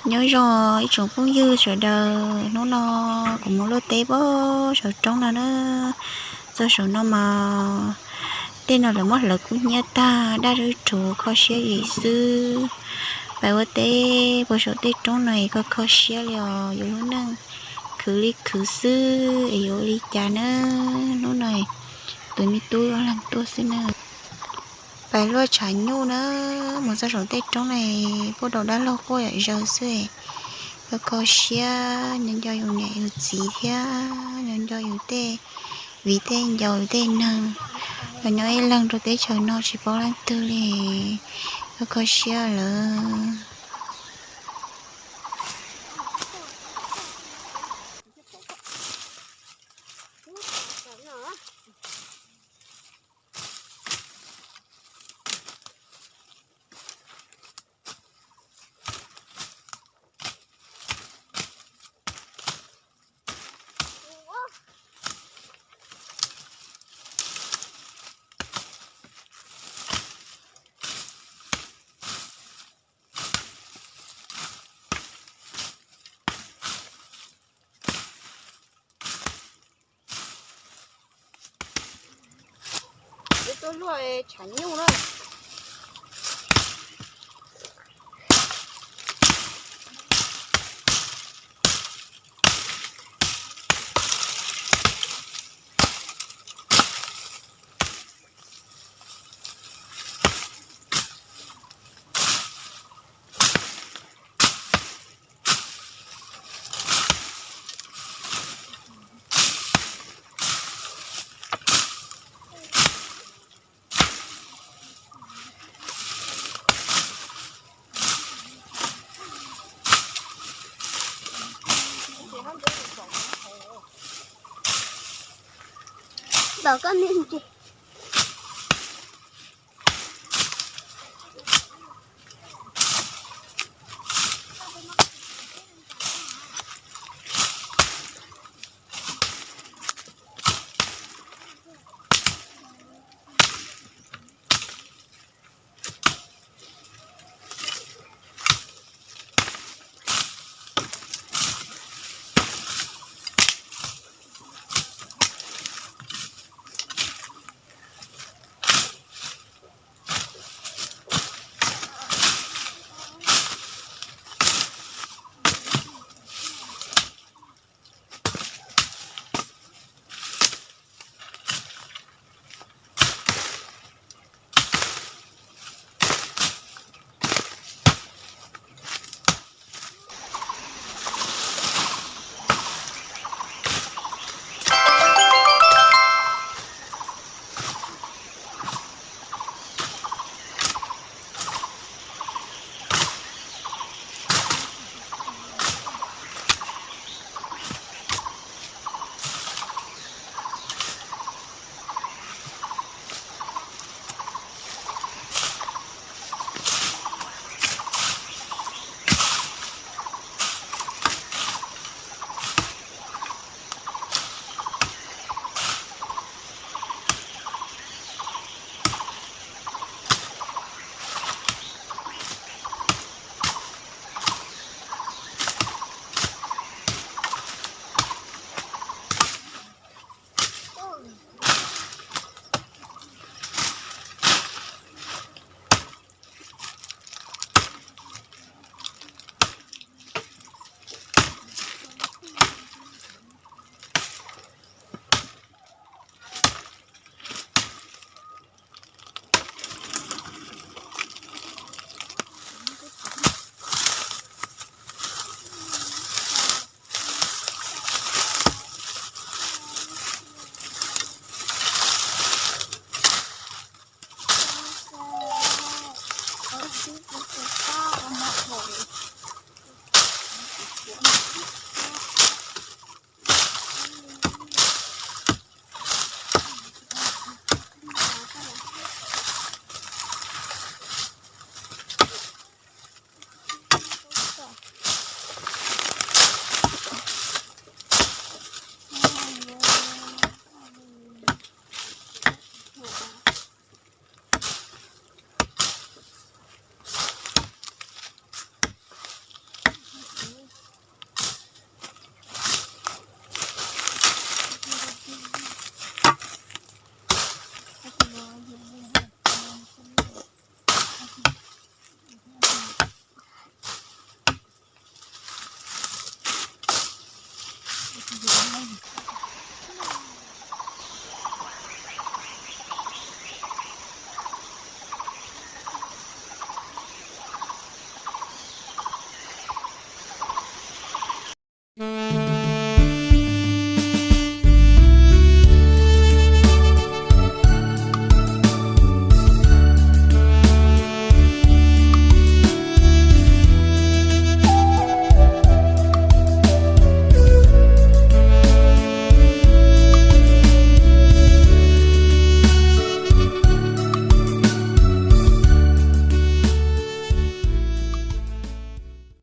Nyob zoo ib tsoom phooj ywg sawv daws, hnub no kuv mus luaj teb pem saum roob no na. Txog saum no mas tej no lawv muab hlawv kub hnyiab tag, daj rhuv kho siab zim xwb. Pais ua teb pem saum tej roob no es kho kho siab li os, yus lub neej khwv li khwv xwb es yuav ua li cas na. Hnub no tus me tub ob leeg tuaj xwb na. Pais luaj tshav nyuj na, mus txog saum tej roob na, puag rau dab laug quaj yam zaws xwb. Kho kho siab, nco nco yus niam yus txiv thiab nco nco yus tej viv tej ncaus yus tej neeg los nyob ib leeg rau teb chaws no tsis paub leej twg li. Kho kho siab lawm. Tuaj luaj tshav nyuj na. Tom koj me ntsis.